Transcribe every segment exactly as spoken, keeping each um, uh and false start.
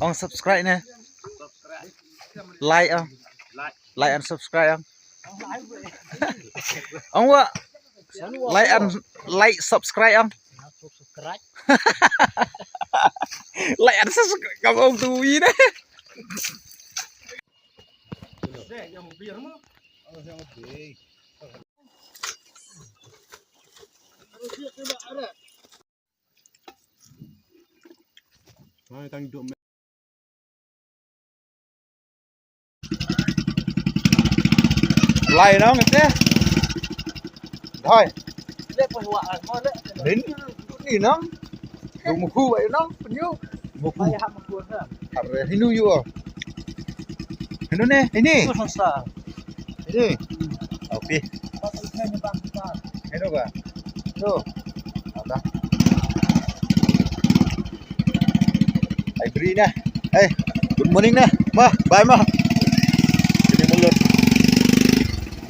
Ong subscribe ne. Like ong. Like and subscribe ong. Ong wa. Like and like subscribe ong. Like and subscribe kam ong tu wi ne. Lai nong te. Hoi. Rin ni nong. Yung muhu ay nong penyu. Muhu. Are hinu yu. Hinu ne ini. Ini. Oke. Hinu ba. Tuh. Ada. Ai bri ne. Eh, good morning ne. Ma, bye ma. Ini mulut.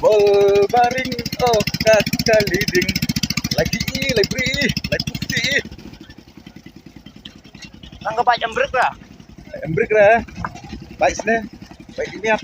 Bol baring oh kaka liding. Lagi i, lagi bri i, lagi putih i. Nang ka bike em brake ra. Em brake ra. Bike sne. Bike ini ya.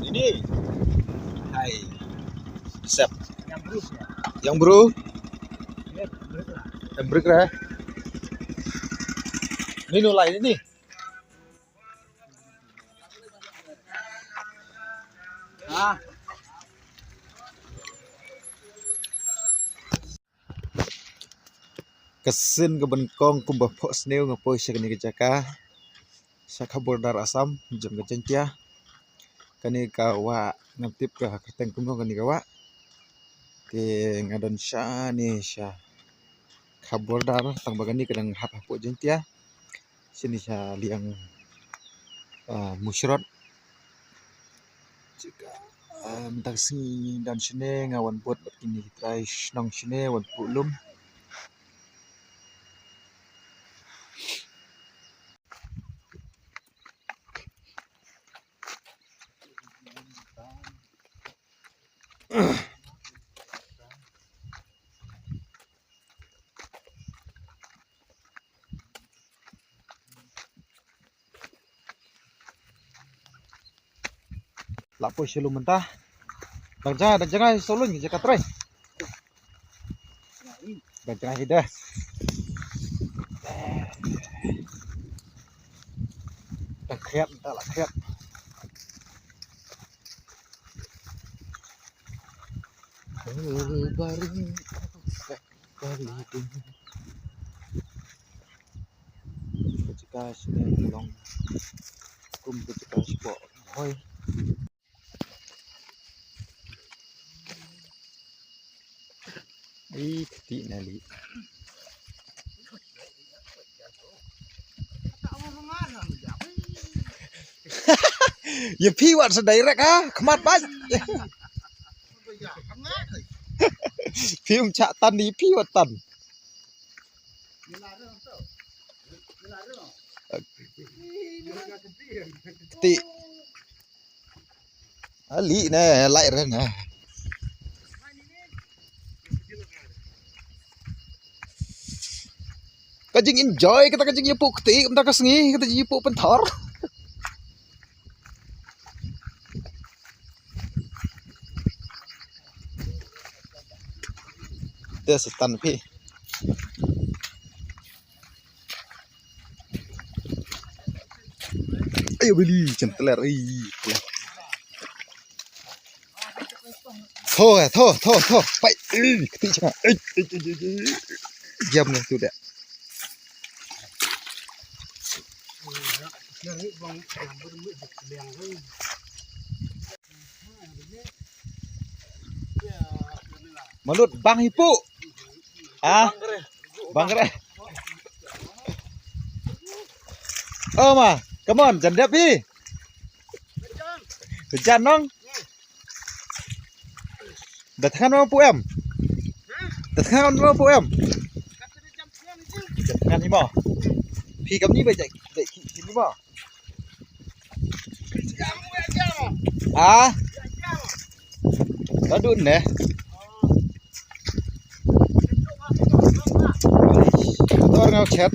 Ini. Hai. Sep. Yang bro. Yang bro. Yang bro lah. Ini nulai ini. Ah. Ka sien kaba nyngkong kumba phohsniew nga poi sha kane ka jaka, sha ka border Assam jong ka Jaintia. Kane ka wah ngam tip ka kyrteng kumno kane ka wah. Te nga don shane sha ka border tang ba kane ka dang hap hapoh Jaintia. Shane sha liang, ah, Mushrot. Jaka, ah, mynta ka sngi don shane nga wan bud bad kine ki trai shnong shane wan puh lum. La poi sha lum mynta. Dang jngai, dang jngai sha lum jaka trai. Dang jngai hi da. Dang khriat mynta, la khriat. Baring. Ka jaka shane ka long kum ka jaka shapoh Bhoi. Ei, kti na li. Ïa phi wat sa direct ha, khmat bad. Phi um chah tan di phi wat tan. Ti. Ali ne, lai re ne. Ka jing enjoy kata ka jing ïa pu kti, kata ka sngi, kata jing ïa pu pynthor. Te setan phi. Ayo beli centeler, ih, teler. Tho, eh, tho, tho, tho. Pai, ih, keti cakap. Ih, ih, ih, ih, ih. Diam ni tu dah. Malut bang hipu. Ah, bang kere. Oh ma, come on, jan dep hi. Jan nong. Da thngan ma pu em. Da thngan ma pu em. Da thngan hi ma. Phi kam ni ba jai jai ki ni ma. Ah. Ka dun ne. Tor ngau chet.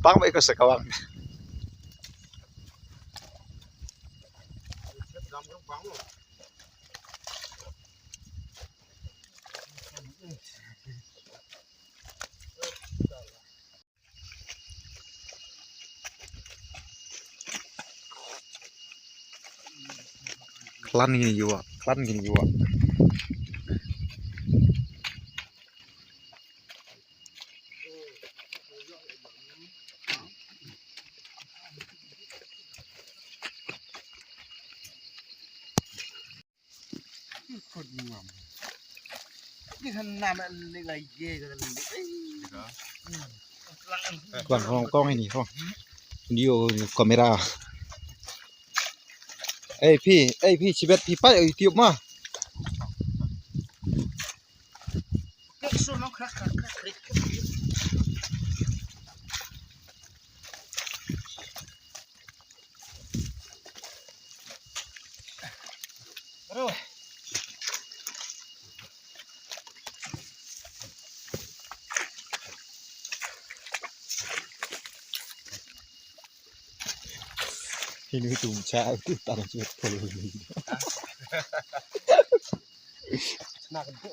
Bang ba iko sa kawang. Klan ngin ïuh, klan ngin ïuh. Kwan hong kong ini hong. Video kamera. Eh phi, eh phi chibet phi pai YouTube ma. Ini tu cha tu tarang chet polo ni. Nak tu.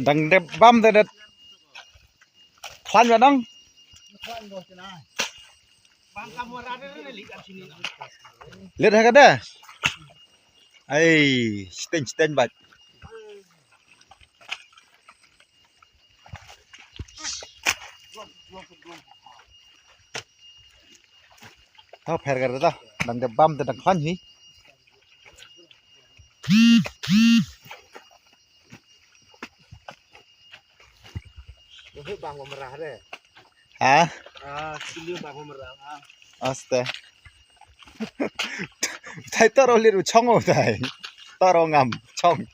Dang dep bam te det. Khlaiñ ba dang. Lit ha ka de. Ai, steng steng bat. Tau pher ka de tau. Dang dep bam te dang khlaiñ hi. Ha? Aste. Tai taro liru chong o tai. Taro ngam chong.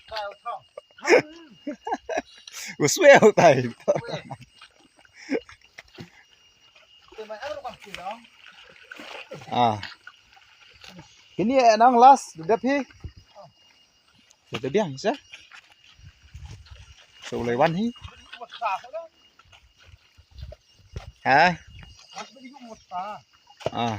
Uswe o tai. Ah. Kini nang last dep hi. Dep biang sa. So lai wan hi. Ha? Ah.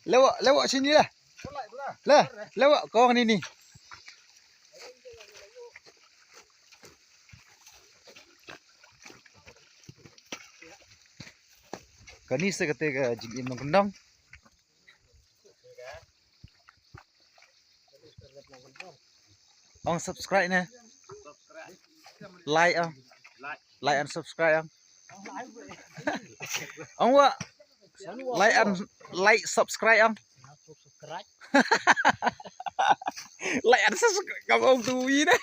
Lewa, lewa sini lah. Lah, lewa kong ni ni. Kani sa kata ka jingim nongkyndong. Ong subscribe ne. Like ong. Like and subscribe ong. Ong wa. Like and like subscribe ong. Like and subscribe kam ong tu wi ne.